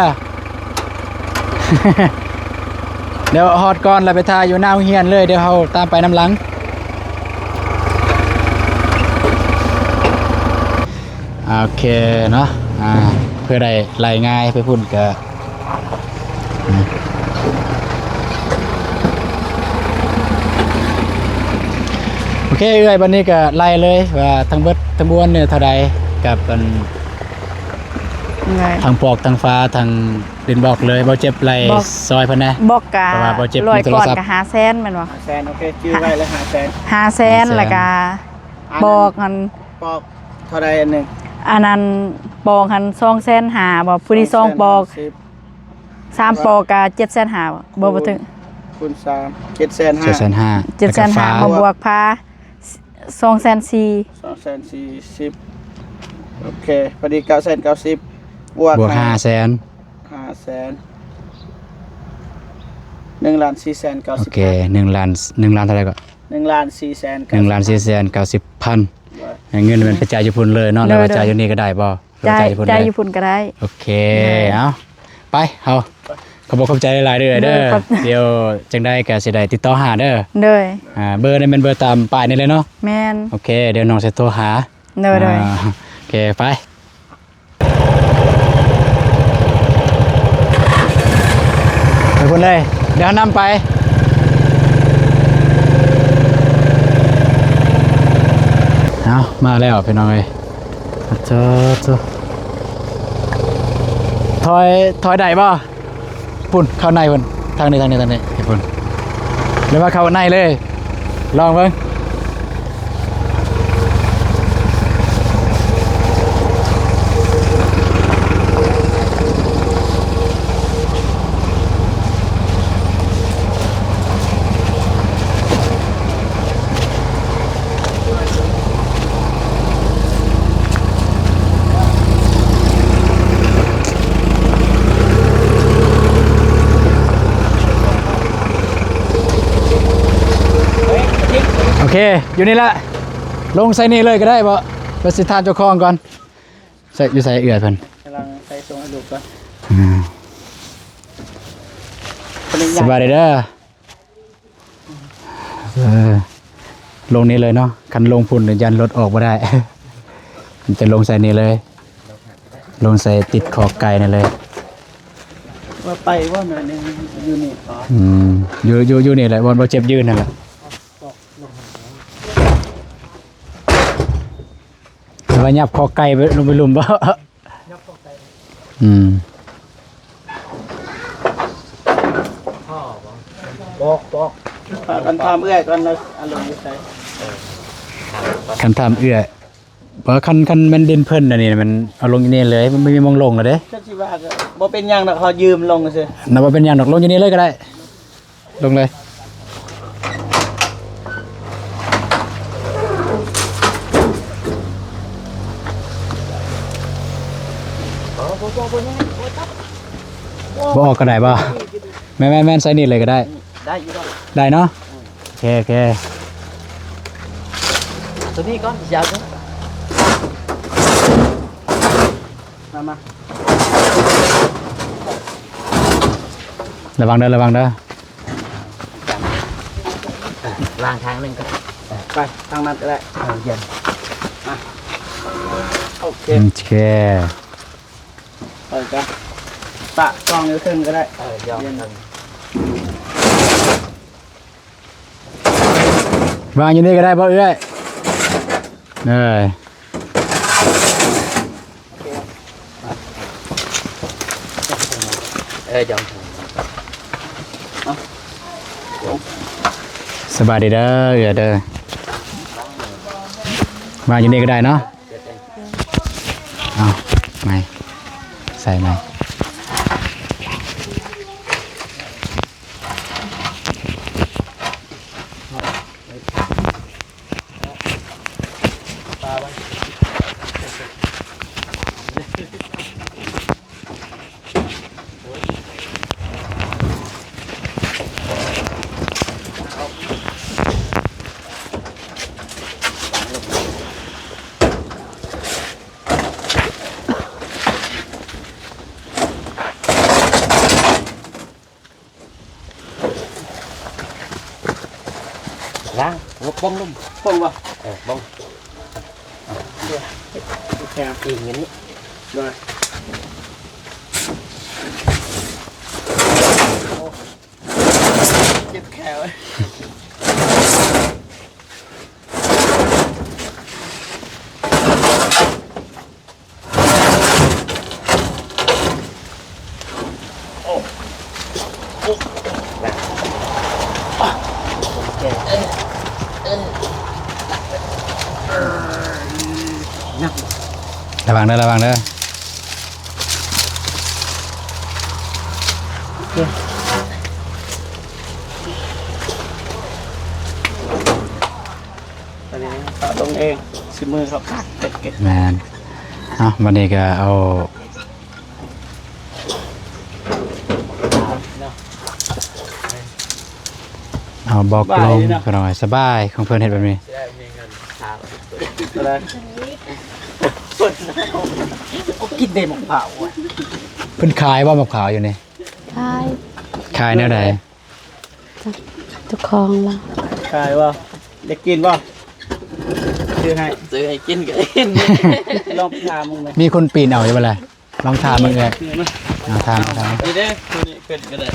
ດຽວຮອດກ່ອນແລ້ວໄປຖ້າຢູ່ໜ້າໂຮງຮຽນເລີຍ ດຽວເຮົາຕາມໄປນຳຫຼັງ. ໂອເຄເນາະ ອ່າ ເພື່ອໄດ້ໄລ່ງ່າຍໄປພຸ້ນກະ ອືມ ໂອເຄ ເອື້ອຍ ບັດນີ້ກະໄລ່ເລີຍວ່າທັງເບິດທັງມວນນີ້ເທົ່າໃດ ກັບອັນ ທັງປອກທັງຝາທັງ ເປັນບລັອກເລີຍ ບໍ່ເຈັບໄລ່ຊ່ອຍເພິ່ນແດ່. ບລັອກກະ ເພາະວ່າບໍ່ເຈັບ ຮ້ອຍກ້ອນກະຫ້າແສນແມ່ນບໍ່? ຫ້າແສນ ໂອເຄ ຈື່ໄວ້ເລີຍ ຫ້າແສນ ຫ້າແສນ ແລ້ວກະປອກຫັ້ນ ປອກເທົ່າໃດອັນໜຶ່ງ? ອັນນັ້ນປອກຫັ້ນສອງແສນຫ້າບໍ່? ຜູ້ນີ້ສອງປອກ ສາມປອກກະເຈັດແສນຫ້າບໍ່? ບໍ່ ບໍ່ເຖິງ ຄູນສາມ ເຈັດແສນຫ້າ ເຈັດແສນຫ້າ ເຈັດແສນຫ້າ ມາບວກຝາ ສອງແສນສີ່ ສອງແສນສີ່ສິບ ໂອເຄ ພໍດີເກົ້າແສນເກົ້າສິບ ບວກ ບວກຫ້າແສນ ຫ້າແສນ ໜຶ່ງລ້ານສີ່ແສນເກົ້າສິບ ໂອເຄ ໜຶ່ງລ້ານ ໜຶ່ງລ້ານເທົ່າໃດກໍ? ໜຶ່ງລ້ານສີ່ແສນ ໜຶ່ງລ້ານສີ່ແສນເກົ້າສິບພັນ ເງິນມັນໄປຈ່າຍຢູ່ພຸ້ນເລີຍເນາະ ຫຼືວ່າຈ່າຍຢູ່ນີ້ກໍໄດ້ບໍ່? ຈ່າຍ ຈ່າຍຢູ່ພຸ້ນກໍໄດ້ ຈ່າຍຢູ່ພຸ້ນກໍໄດ້ ໂອເຄ ເອົາ ໄປ ເຮົາ ຂອບອົກຂອບໃຈຫຼາຍໆເດີ ເດີ ດຽວຈັ່ງໃດກໍຊິໄດ້ຕິດຕໍ່ຫາເດີ ໂດຍ ອ່າ ເບີນີ້ແມ່ນເບີຕາມປ້າຍນີ້ເລີຍເນາະ ແມ່ນ ໂອເຄ ດຽວນ້ອງຊິໂທຫາ ໂດຍ ໂດຍ ອ່າ ໂອເຄ ໄປ ໄປພຸ້ນເລີຍ ດຽວນຳໄປ ເອົາ ມາແລ້ວພີ່ນ້ອງເອີຍ ໂອ້ໂຫ ຖອຍ ຖອຍໄດ້ບໍ່? ພຸ້ນ ເຂົ້າໃນພຸ້ນ ທາງນີ້ ທາງນີ້ ທາງນີ້ພຸ້ນ ຫຼືວ່າເຂົ້າໃນເລີຍ ລອງເບິ່ງ ເອີ ຢູ່ນີ້ແຫຼະ ລົງໃສ່ນີ້ເລີຍກໍໄດ້ບໍ່? ໄປຊິຖາມເຈົ້າຂອງກ່ອນ. ໃສ່ ຢູ່ໃສເອື້ອຍເພິ່ນ? ກຳລັງໃສ່ສົ່ງໃຫ້ລູກກ່ອນ. ອືມ ສະບາຍດີເດີ. ເອີ ລົງນີ້ເລີຍເນາະ, ຄັນລົງພຸ້ນຢ້ານລົດອອກບໍ່ໄດ້ ມັນຈະລົງໃສ່ນີ້ເລີຍ, ລົງໃສ່ຕິດຄອກໄກ່ນີ້ເລີຍ. ວ່າໄປວ່າໜ້ອຍໜຶ່ງຢູ່ນີ້. ອືມ ຢູ່ ຢູ່ ຢູ່ນີ້ແຫຼະ ບ່ອນບໍ່ເຈັບຢືນນັ້ນແຫຼະ. ແຕ່ວ່າຫຍັບຄອກໄກ່ໄປ ລົງໄປລຸ່ມບໍ່? ອືມ ບອກ ບອກ ຄັນຖາມເອື້ອຍກ່ອນນະ ອາລົງຢູ່ໃສ? ຄັນຖາມເອື້ອຍ ບໍ່ ຄັນ ຄັນແມ່ນດິນເພິ່ນອັນນີ້ມັນເອົາລົງຢູ່ນີ້ເລີຍ ມັນບໍ່ມີໝ່ອງລົງແລ້ວເດ້. ຄັນຊິວ່າກໍບໍ່ເປັນຫຍັງດອກ ເຮົາຢືມລົງຊື່ ນະ ບໍ່ເປັນຫຍັງດອກ ລົງຢູ່ນີ້ເລີຍກໍໄດ້. ລົງເລີຍ. ບໍ່ອອກກໍໄດ້ບໍ່? ແມ່ນໆໆ ໃສ່ນີ້ເລີຍກໍໄດ້. ໄດ້ຢູ່ດອກ ໄດ້ເນາະ. ໂອເຄ ໂອເຄ ຕົວນີ້ກ່ອນ ຢ່າເພິ່ງ ມາ ມາ ລະວັງເດີ ລະວັງເດີ. ວາງທາງໜຶ່ງກ່ອນ ໄປທາງນັ້ນກໍໄດ້. ເອີ ຢ້ຽມ ມາ ໂອເຄ ໂອເຄ ເອີ ກະປະກອງຢູ່ເທິງກໍໄດ້. ເອີ ຢ້ຽມ ເທິງ ວາງຢູ່ນີ້ກໍໄດ້ບໍ່ເອື້ອຍ? ເອີ ເອີ ຈອງ ສະບາຍດີເດີເອື້ອຍເດີ ວາງຢູ່ນີ້ກໍໄດ້ເນາະ. ເອົາໃໝ່ ໃສ່ໃໝ່. ລ້າງ ປົງລົງ ປົງບໍ່? ເອີ ປົງ ແຄມອີງອັນນີ້ ໂດຍ ເຈັບແຂນ. ລະວັງເດີ ລະວັງເດີ. ອັນນີ້ເຮົາລົງເອງ ຊິມືເຮົາຄັກ. ແມ່ນ ເອົາ ບັດນີ້ກໍເອົາ ເອົາບອກລົງ ສະບາຍດີເນາະ ພີ່ນ້ອງ ສະບາຍຂອງເພິ່ນເຮັດແບບນີ້. ກິນໄດ້ໝາກພ້າວ ເພິ່ນຂາຍບໍ່ໝາກພ້າວຢູ່ນີ້? ຂາຍ ຂາຍແນວໃດ? ເຈົ້າຂອງລະ ຂາຍບໍ່? ຢາກກິນບໍ່? ຊື້ໃຫ້ ຊື້ໃຫ້ກິນກໍໄດ້. ລອງຖາມເບິ່ງ ມີຄົນປີນເອົາຢູ່ບໍ່ລະ? ລອງຖາມເບິ່ງເອີຍ ເອົາ ຖາມ ຖາມ ນີ້ເດ້ ຕົວນີ້ຂຶ້ນກໍໄດ້.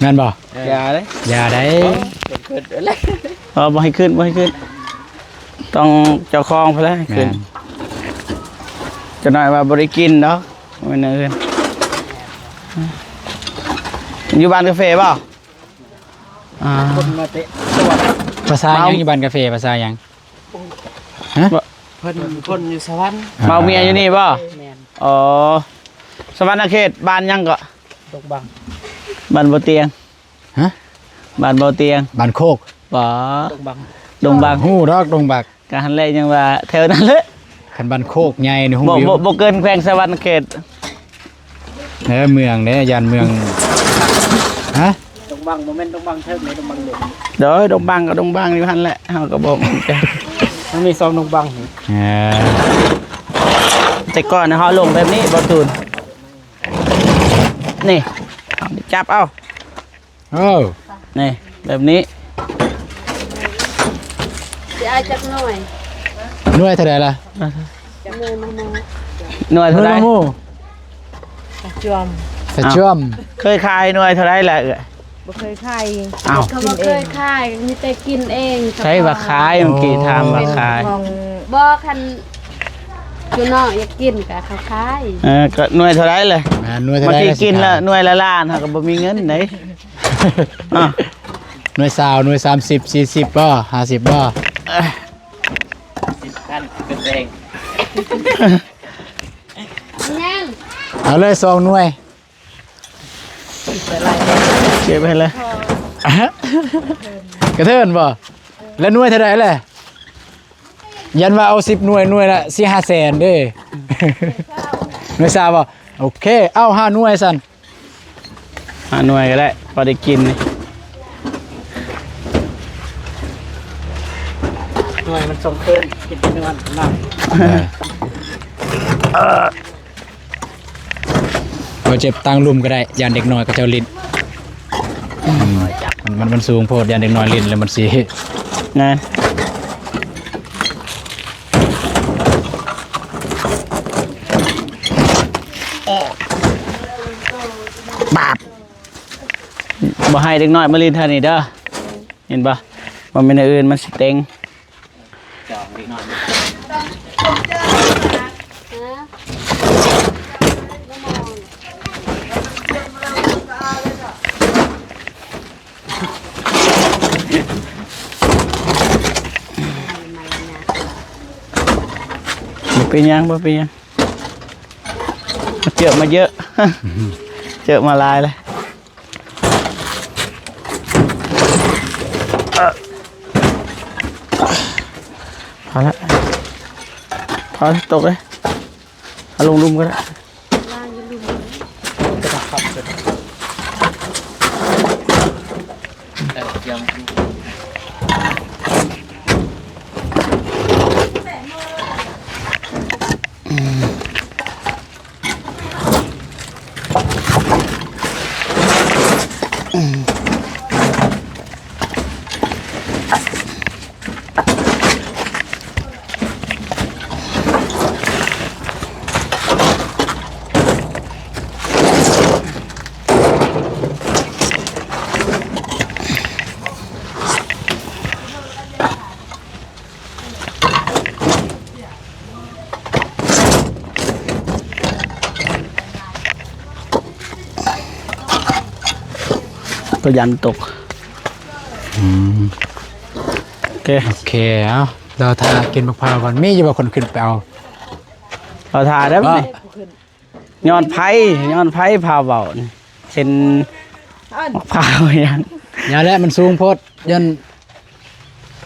ແມ່ນບໍ່? ເອີ ຢ່າເດ້ ຢ່າໄດ້ ເອີ ບໍ່ໃຫ້ຂຶ້ນ ບໍ່ໃຫ້ຂຶ້ນ ຕ້ອງເຈົ້າຂອງພຸ້ນແຫຼະຂຶ້ນ. ຈັກໜ້ອຍວ່າບໍ່ໄດ້ກິນດອກ ແມ່ນອື່ນ. ຢູ່ບ້ານກາເຟບໍ່? ອ່າ ຄົນມາເຕະ ພາສາຫຍັງ? ຢູ່ບ້ານກາເຟພາສາຫຍັງ? ຮະ? ເພິ່ນຄົນຢູ່ສະຫວັນ. ເມົາເມຍຢູ່ນີ້ບໍ່? ແມ່ນ. ອໍ ສະຫວັນນະເຂດ ບ້ານຫຍັງເກາະ? ດົງບັງ. ບ້ານບໍ່ຕຽງ. ຮະ? ບ້ານບໍ່ຕຽງ. ບ້ານໂຄກ. ບໍ່. ດົງບັງ. ດົງບັງ. ຮູ້ດອກດົງບັກ. ກະຫັ້ນແຫຼະ ຍັງວ່າແຖວນັ້ນແຫຼະ. ຄັນບ້ານໂຄກໃຫຍ່ນີ້ຮູ້ຢູ່. ບໍ່ ບໍ່ ບໍ່ເກີນແຂວງສະຫວັນນະເຂດ. ເອີ ເມືອງເດ້ ຢ້ານເມືອງ. ຮະ? ບັງ ບໍ່ແມ່ນດົງບັງເທິງເດ້ ດົງບັງເດັກ. ໂດຍ ດົງບັງກໍດົງບັງຢູ່ຫັ້ນແຫຼະ ເຮົາກໍບໍ່ ມັນມີສອງດົງບັງນີ້. ເອີ ແຕ່ກ່ອນເຮົາລົງແບບນີ້ ບໍ່ຕູນ ນີ້ ເອົາ ຈັບເອົາ. ເອີ ນີ້ ແບບນີ້ ຊິເອົາຈັກໜ່ວຍ? ໜ່ວຍເທົ່າໃດລະ? ໜ່ວຍມະມ່ວງ ໜ່ວຍເທົ່າໃດ? ໜ່ວຍມະມ່ວງ ກະຈວມ ກະຈວມ. ເຄີຍຂາຍໜ່ວຍເທົ່າໃດລະເອື້ອຍ? ບໍ່ເຄີຍຂາຍ. ອ້າວ ເຂົາບໍ່ເຄີຍຂາຍ ມີແຕ່ກິນເອງ. ໃສວ່າຂາຍ? ເມື່ອກີ້ຖາມວ່າຂາຍ. ບໍ່ ຄັນຢູ່ນອກຢາກກິນກະເຂົາຂາຍ. ເອີ ກະໜ່ວຍເທົ່າໃດລະ? ແມ່ນ ໜ່ວຍເທົ່າໃດ? ເມື່ອກີ້ກິນລະ ໜ່ວຍລະລ້ານ ເຮົາກໍບໍ່ມີເງິນເດ້. ອາ ໜ່ວຍຊາວ ໜ່ວຍສາມສິບ ສີ່ສິບບໍ່? ຫ້າສິບບໍ່? ສິບພັນເປັນເອງ. ຍັງ ເອົາເລີຍສອງໜ່ວຍ. ເກັບໃຫ້ເລີຍ. ກະເທີນບໍ່? ແລ້ວໜ່ວຍເທົ່າໃດແຫຼະ? ຢ້ານວ່າເອົາສິບໜ່ວຍ ໜ່ວຍລະສີ່ຫ້າແສນເດ້. ໜ່ວຍຊາວບໍ່? ໂອເຄ ເອົາຫ້າໜ່ວຍຊັ້ນ. ຫ້າໜ່ວຍກໍໄດ້ ພໍໄດ້ກິນນີ້. ໜ່ວຍມັນສົ່ງຄືນ ກິນແຕ່ໜ່ວຍນຳ. ເອີ ບໍ່ເຈັບ ຕັ້ງລຸ່ມກໍໄດ້ ຢ້ານເດັກນ້ອຍເຂົາເຈົ້າຫຼິ້ນ. ອືມ ມັນ ມັນ ມັນສູງໂພດ ຢ້ານເດັກນ້ອຍຫຼິ້ນແລ້ວມັນຊິ ນະ ບາບ ບໍ່ໃຫ້ເດັກນ້ອຍມາຫຼິ້ນແຖວນີ້ເດີ. ເຫັນບໍ່? ບໍ່ແມ່ນແນວອື່ນ ມັນຊິເຕັງ. ບໍ່ເປັນຫຍັງ ບໍ່ເປັນຫຍັງ. ເຈີມາເຢີະ ເຈີມາຫຼາຍເລີຍ. ພໍລະ ພໍລະ ຕົກເລີຍ. ເອົາລົງລຸ່ມກໍໄດ້. ກໍຢ້ານຕົກ. ອືມ ໂອເຄ ໂອເຄ. ເອົາ ລາວຖ້າກິນໝາກພ້າວກ່ອນ. ມີຢູ່ບໍ່ຄົນຂຶ້ນໄປເອົາ? ລາວຖ້າເດີ. ຍ້ອນໃຜ ຍ້ອນໃຜພາເວົ້ານີ້ ເຊັ່ນ ໝາກພ້າວຫຍັງ? ຢ່າແຫຼະ ມັນສູງໂພດ ຢ້ານ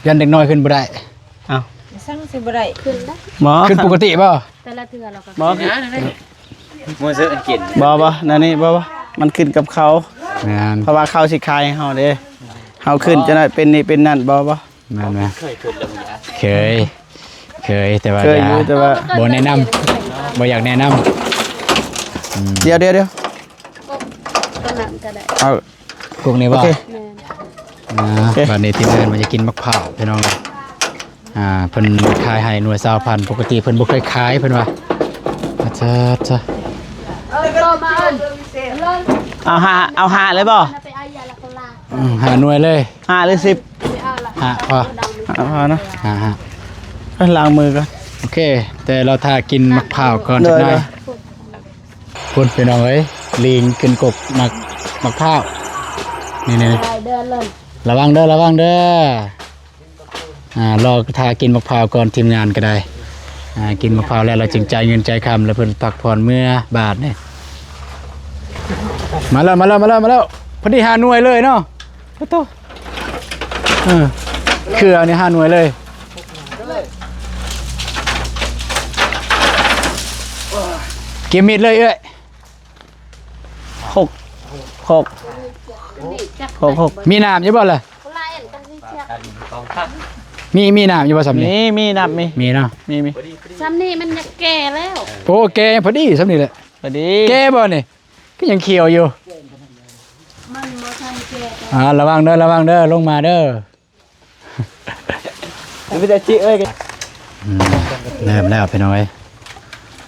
ຢ້ານເດັກນ້ອຍຂຶ້ນບໍ່ໄດ້. ເອົ້າ ຊັ້ນຊິບໍ່ໄດ້ຂຶ້ນໄດ້. ບໍ່ ຂຶ້ນປົກກະຕິບໍ່? ແຕ່ລະເທື່ອລາວກໍບໍ່ ບໍ່ ບໍ່ ແນວນີ້ບໍ່ ບໍ່ ມັນຂຶ້ນກັບເຂົາ. ແມ່ນ ເພາະວ່າເຂົາຊິຂາຍໃຫ້ເຮົາເດ້. ເຮົາຂຶ້ນຈະໄດ້ເປັນນີ້ເປັນນັ້ນບໍ່? ບໍ່ ແມ່ນ ແມ່ນ ເຄີຍຂຶ້ນແລ້ວບໍ່? ເຄີຍ ເຄີຍ ແຕ່ວ່າ ເຄີຍຢູ່ ຢ່າ ແຕ່ວ່າ ບໍ່ແນະນຳ ບໍ່ຢາກແນະນຳ. ອືມ ດຽວ ດຽວ ດຽວ ຕົວນັ້ນກໍໄດ້. ເອົາ ພວກນີ້ບໍ່? ໂອເຄ ແມ່ນ. ອ່າ ໂອເຄ ບັດນີ້ທີມງານວ່າຈະກິນໝາກພ້າວ ພີ່ນ້ອງ. ອ່າ ເພິ່ນຂາຍໃຫ້ໜ່ວຍຊາວພັນ ປົກກະຕິເພິ່ນບໍ່ເຄີຍຂາຍ ເພິ່ນວ່າ. ອາ ເອົາຫ້າ ເອົາຫ້າເລີຍບໍ່? ອືມ ຫ້າໜ່ວຍເລີຍ. ຫ້າຫຼືສິບ? ຫ້າພໍ ຫ້າພໍເນາະ. ຫ້າ ຫ້າ ເອີ ລ້າງມືກ່ອນ. ໂອເຄ ແຕ່ລາວຖ້າກິນໝາກພ້າວກ່ອນຈັກໜ້ອຍ. ໂດຍ ໂດຍ ພຸ້ນ ພີ່ນ້ອງເອີຍ ລີງຂຶ້ນກົກໝາກ ໝາກພ້າວ ນີ້ໆ ລະວັງເດີ ລະວັງເດີ. ອ່າ ລໍຖ້າກິນໝາກພ້າວກ່ອນ ທີມງານກໍໄດ້. ອ່າ ກິນໝາກພ້າວແລ້ວ ລາວຈຶ່ງຈ່າຍເງິນຈ່າຍຄຳ ແລ້ວເພິ່ນພັກຜ່ອນເມືອບາດນີ້. ມາແລ້ວ ມາແລ້ວ ມາແລ້ວ ມາແລ້ວ ພໍດີຫ້າໜ່ວຍເລີຍເນາະ. ໂອ້ໂຕ ເອີ ເຄືອນີ້ຫ້າໜ່ວຍເລີຍ. ກຽມມີດເລີຍເອື້ອຍ. ຫົກ ຫົກ ຫົກຫົກ ມີນ້ຳຢູ່ບໍ່ລະ? ມີ ມີນ້ຳຢູ່ບໍ່ຊ່ຳນີ້? ມີ ມີນ້ຳ ມີ ມີເນາະ ມີ ມີ ຊ່ຳນີ້ມັນຢາກແກ່ແລ້ວ. ໂອ້ ແກ່ພໍດີຊ່ຳນີ້ແຫຼະ ພໍດີ. ແກ່ບໍ່ນີ້? ຄືຍັງຂຽວຢູ່. ມັນບໍ່ທັນແກ່. ອ່າ ລະວັງເດີ ລະວັງເດີ ລົງມາເດີ. ໄປແຕ່ຈິເອີຍ. ອືມ ເລີ່ມແລ້ວພີ່ນ້ອງເອີຍ.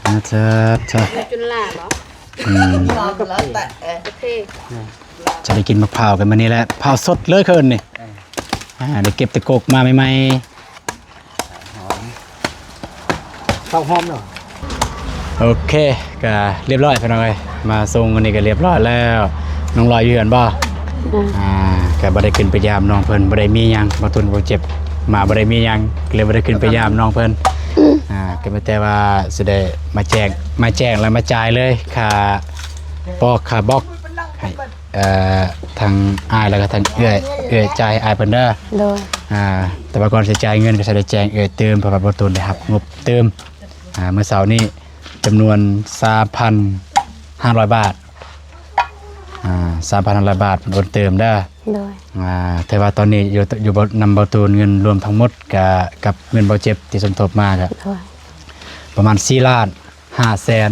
ອ່າ ເທີ ເທີ ຈຸນລາບໍ? ອືມ ໂອເຄ ຈະໄດ້ກິນໝາກພ້າວກັນມື້ນີ້ແຫຼະ ພ້າວສົດເລີຍຄືນນີ້. ອ່າ ໄດ້ເກັບແຕ່ກົກມາໃໝ່ໆ. ຫອມ ເຂົ້າຫອມເນາະ. ໂອເຄ ກະລຽບຮ້ອຍພີ່ນ້ອງເອີຍ ມາສົ່ງອັນນີ້ກະລຽບຮ້ອຍແລ້ວ. ນ້ອງລອຍຢູ່ເຮືອນບໍ່? ອືມ ອ່າ ກະບໍ່ໄດ້ຂຶ້ນໄປຢາມນ້ອງເພິ່ນ ບໍ່ໄດ້ມີຫຍັງ ບໍ່ທຸນບໍ່ເຈັບ ມາບໍ່ໄດ້ມີຫຍັງ ກະເລີຍບໍ່ໄດ້ຂຶ້ນໄປຢາມນ້ອງເພິ່ນ. ອ່າ ກະມີແຕ່ວ່າຊິໄດ້ມາແຈ້ງ ມາແຈ້ງແລ້ວມາຈ່າຍເລີຍ ຄ່າປອກຄ່າບລັອກໃຫ້ ເອີ ທາງອ້າຍ ແລ້ວກະທາງເອື້ອຍ ເອື້ອຍຈ່າຍໃຫ້ອ້າຍເພິ່ນເດີ. ໂດຍ ອ່າ ແຕ່ວ່າກ່ອນຊິຈ່າຍເງິນກະຊິໄດ້ແຈ້ງເອື້ອຍຕື່ມ ເພາະວ່າບໍ່ຕຸນໄດ້ຮັບງົບຕື່ມ ອ່າ ມື້ເຊົ້ານີ້ຈຳນວນສາມພັນຫ້າຮ້ອຍບາດ ອ່າ ສາມພັນຫ້າຮ້ອຍບາດເພິ່ນໂອນຕື່ມເດີ. ໂດຍ ອ່າ ແຕ່ວ່າຕອນນີ້ຢູ່ ຢູ່ນຳບໍ່ຕູນ ເງິນລວມທັງໝົດກະ ກັບເງິນບໍ່ເຈັບທີ່ສົມທົບມາກະ ໂດຍ ປະມານສີ່ລ້ານ ຫ້າແສນ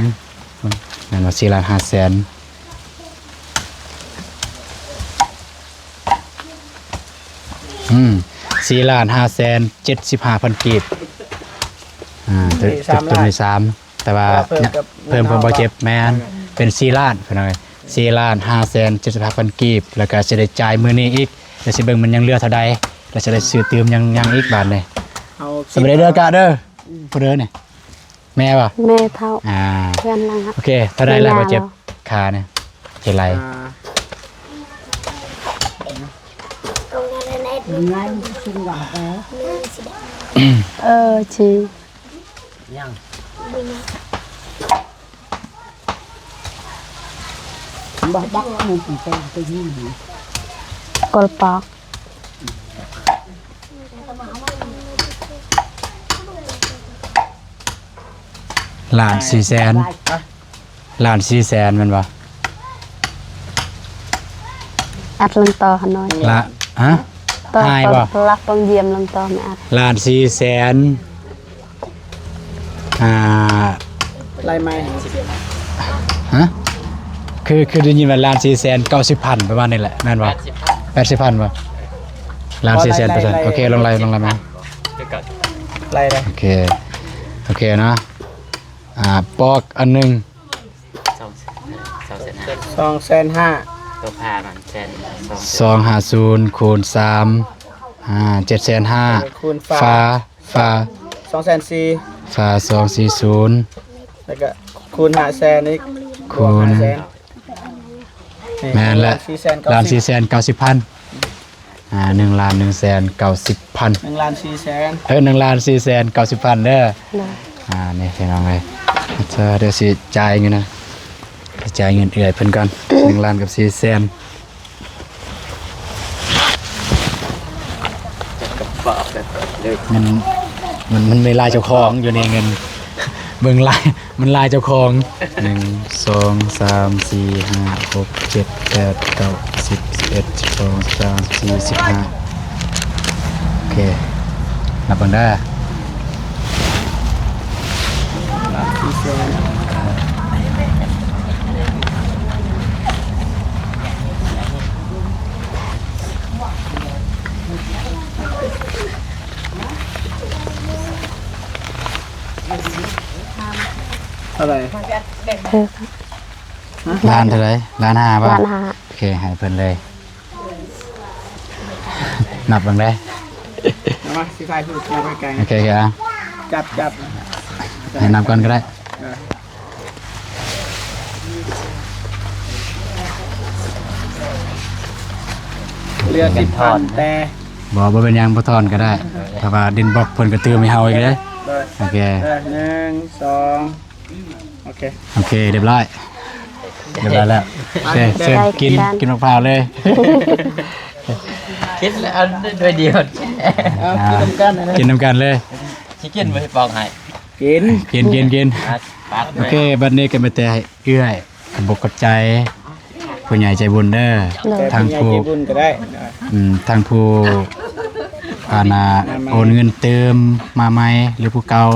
ແມ່ນບໍ່? ສີ່ລ້ານຫ້າແສນ ອືມ ສີ່ລ້ານຫ້າແສນເຈັດສິບຫ້າພັນກີບ. ອ່າ ໂຕນີ້ສາມ ແຕ່ວ່າເພີ່ມ ເພີ່ມບໍ່ເຈັບ ແມ່ນ ເປັນສີ່ລ້ານພີ່ນ້ອງເອີຍ ສີ່ລ້ານຫ້າແສນເຈັດສິບຫ້າພັນກີບ ແລ້ວກະຊິໄດ້ຈ່າຍມື້ນີ້ອີກ ແລ້ວຊິເບິ່ງມັນຍັງເຫຼືອເທົ່າໃດ ແລ້ວຊິໄດ້ຊື້ຕື່ມຫຍັງ ຫຍັງອີກບາດນີ້. ສະບາຍດີເດີກະເດີ ຜູ້ເດີນີ້? ແມ່ບໍ່? ແມ່ເຖົ້າ ອ່າ ເພື່ອນຫຼັງ ໂອເຄ ເທົ່າໃດລະບໍ່ເຈັບຂານີ້? ເຮັດໄລ ອ່າ ເອີ ຈີ ຍັງ ບັກ ບັກ ມັນເປັນແປ້ງຕົວນີ້ ກົນປອກ. ລ້ານສີ່ແສນ ລ້ານສີ່ແສນແມ່ນບໍ່? ອັດລົງຕໍ່ຫາໜ້ອຍ ລະ ຮະ? ຕໍ່ ຫາຍບໍ່? ລັກຕ້ອງຢ້ຽມລົງຕໍ່ ແມ່ອັດ ລ້ານສີ່ແສນ ອ່າ ໄລ່ໃໝ່ ຮະ? ຄື ຄືໄດ້ຍິນວ່າລ້ານສີ່ແສນເກົ້າສິບພັນ ປະມານນີ້ແຫຼະ ແມ່ນບໍ່? ແປດສິບພັນ ແປດສິບພັນບໍ່? ລ້ານສີ່ແສນ ໂອເຄ ລອງໄລ່ ລອງໄລ່ມາ ໄລ່ໄດ້ ໂອເຄ ໂອເຄເນາະ ອ່າ ປອກອັນໜຶ່ງ ສອງ ສອງແສນຫ້າ ສອງແສນຫ້າ ຕົກພາມັນແສນ ສອງຫ້າສູນ ຄູນສາມ ອ່າ ເຈັດແສນຫ້າ ເອີ ຄູນຝາ ຝາ ຝາ ສອງແສນສີ່ ຝາ ສອງສີ່ສູນ ແລ້ວກະຄູນຫ້າແສນອີກ ຄູນ ບວກຫ້າແສນ ນີ້ ແມ່ນແຫຼະ ລ້ານສີ່ແສນເກົ້າສິບ ລ້ານສີ່ແສນເກົ້າສິບພັນ ອ່າ ໜຶ່ງລ້ານໜຶ່ງແສນເກົ້າສິບພັນ ໜຶ່ງລ້ານສີ່ແສນ ເອີ ໜຶ່ງລ້ານສີ່ແສນເກົ້າສິບພັນເດີ ໂດຍ ອ່າ ນີ້ພີ່ນ້ອງເອີຍ ດຽວຊິຈ່າຍເງິນນະ ຊິຈ່າຍເງິນເອື້ອຍເພິ່ນກ່ອນ ໜຶ່ງລ້ານກັບສີ່ແສນ ມັນ ມັນ ມັນມີລາຍເຈົ້າຂອງຢູ່ໃນເງິນ ເບິ່ງລາຍ ມັນລາຍເຈົ້າຂອງ ໜຶ່ງ ສອງ ສາມ ສີ່ ຫ້າ ຫົກ ເຈັດ ແປດ ເກົ້າ ສິບ ສິບເອັດ ສິບສອງ ສິບສາມ ສິບສີ່ ສິບຫ້າ ໂອເຄ ນັບເບິ່ງເດີ ເທົ່າໃດ? ເອີ ລ້ານເທົ່າໃດ? ລ້ານຫ້າບໍ່? ລ້ານຫ້າ ໂອເຄ ໃຫ້ເພິ່ນເລີຍ ນັບເບິ່ງເດີ ເອົາມາ ຊິຖ່າຍຮູບ ນັບໃກ້ໆ ໂອເຄ ໂອເຄ ເອົາ ຈັບ ຈັບ ໃຫ້ນັບກ່ອນກໍໄດ້ ເອີ ເຫຼືອສິບພັນແຕ່ ບໍ່ ບໍ່ເປັນຫຍັງ ບໍ່ທອນກໍໄດ້ ເພາະວ່າດິນບລັອກເພິ່ນກໍຕື່ມໃຫ້ເຮົາອີກເດ້ ໂອເຄ ເອີ ໜຶ່ງ ສອງ ໂອເຄ ໂອເຄ ລຽບຮ້ອຍ ລຽບຮ້ອຍແລ້ວ ໂອເຄ ເຊີນກິນ ກິນໝາກພ້າວເລີຍ ກິນແລ້ວ ເອົາ ໜ່ວຍດຽວ ເອົາ ກິນນຳກັນ ກິນນຳກັນເລີຍ ຊິກິນບໍ່ ຊິປອກໃຫ້ ກິນ ກິນ ກິນ ກິນ ອ່ະ ໂອເຄ ບັດນີ້ກໍມາແຕ່ເອື້ອຍ ຂອບອົກຂອບໃຈ ຜູ້ໃຫຍ່ໃຈບຸນເດີ ໂດຍ ທາງຜູ້ໃຫຍ່ໃຈບຸນກໍໄດ້ ອືມ ທາງຜູ້ ອັນນ່າ ມາໃໝ່ ໂອນເງິນຕື່ມມາໃໝ່ ຫຼືຜູ້ເກົ່າ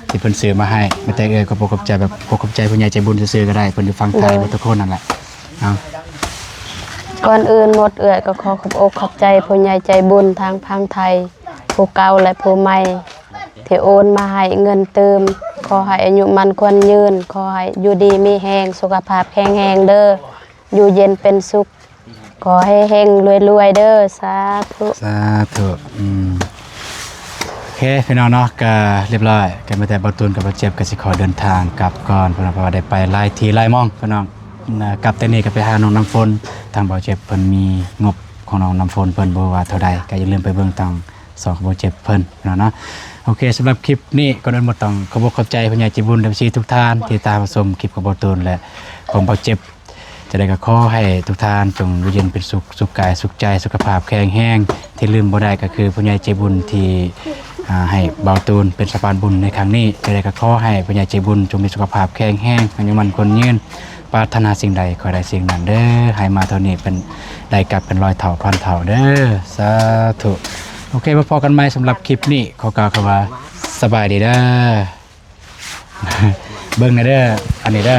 ທີ່ເພິ່ນຊື້ມາໃຫ້ ແມ່ນແຕ່ເອື້ອຍກໍຂໍຂອບໃຈ ແບບຂໍຂອບໃຈຜູ້ໃຫຍ່ໃຈບຸນຊື່ໆກໍໄດ້ ເພິ່ນຢູ່ຝັ່ງໄທ ໂດຍ ໝົດທຸກຄົນນັ້ນແຫຼະເນາະ. ກ່ອນອື່ນໝົດ ເອື້ອຍກໍຂໍຂອບອົກຂອບໃຈຜູ້ໃຫຍ່ໃຈບຸນທາງຝັ່ງໄທ ຜູ້ເກົ່າ ແລະ ຜູ້ໃໝ່ ທີ່ໂອນມາໃຫ້ເງິນຕື່ມ ຂໍໃຫ້ອາຍຸໝັ້ນຂວັນຍືນ ຂໍໃຫ້ຢູ່ດີມີແຮງ ສຸຂະພາບແຂງແຮງເດີ ຢູ່ເຢັນເປັນສຸກ ຂໍໃຫ້ເຮັງລວຍໆເດີ ສາທຸ ສາທຸ. ອືມ ໂອເຄ ພີ່ນ້ອງເນາະ ກະຮຽບຮ້ອຍ ກະມີແຕ່ບ່າວຕູນກັບບ່າວເຈັບ ກະຊິຂໍເດີນທາງກັບກ່ອນ ເພາະວ່າໄດ້ໄປຫຼາຍທີ່ຫຼາຍໝ່ອງ ພີ່ນ້ອງ ນະ ກັບແຕ່ນີ້ກະໄປຫານ້ອງນ້ຳຝົນ ທາງບ່າວເຈັບເພິ່ນມີງົບຂອງນ້ອງນ້ຳຝົນ ເພິ່ນບໍ່ວ່າເທົ່າໃດ ກະຢ່າລືມໄປເບິ່ງທາງຊ່ອງຂອງບ່າວເຈັບເພິ່ນ ພີ່ນ້ອງເນາະ. ໂອເຄ ສຳລັບຄລິບນີ້ ກ່ອນອື່ນໝົດຕ້ອງຂອບອົກຂອບໃຈຜູ້ໃຫຍ່ໃຈບຸນ ເອັຟຊີ ທຸກທ່ານ ທີ່ຕາມຮັບຊົມຄລິບຂອງບ່າວຕູນ ແລະ ຂອງບ່າວເຈັບ. ຈັ່ງໃດກໍຂໍໃຫ້ທຸກທ່ານຈົ່ງຢູ່ເຢັນເປັນສຸກ ສຸກກາຍສຸກໃຈ ສຸຂະພາບແຂງແຮງ. ທີ່ລືມບໍ່ໄດ້ກໍຄືຜູ້ໃຫຍ່ໃຈບຸນທີ່ ອ່າ ໃຫ້ບ່າວຕູນເປັນສະພານບຸນໃນຄັ້ງນີ້. ຈັ່ງໃດກໍຂໍໃຫ້ຜູ້ໃຫຍ່ໃຈບຸນຈົ່ງມີສຸຂະພາບແຂງແຮງ ອາຍຸໝັ້ນຂວັນຍືນ ປາດຖະໜາສິ່ງໃດຂໍໃຫ້ໄດ້ສິ່ງນັ້ນເດີ. ໃຫ້ມາເທົ່ານີ້ເປັນ ໄດ້ກັບເປັນຮ້ອຍເທົ່າພັນເທົ່າເດີ ສາທຸ. ໂອເຄ ມາພໍ້ກັນໃໝ່ ສຳລັບຄລິບນີ້ ຂໍກ່າວຄຳວ່າ ສະບາຍດີເດີ. ເບິ່ງແດ່ເດີ ອັນນີ້ເດີ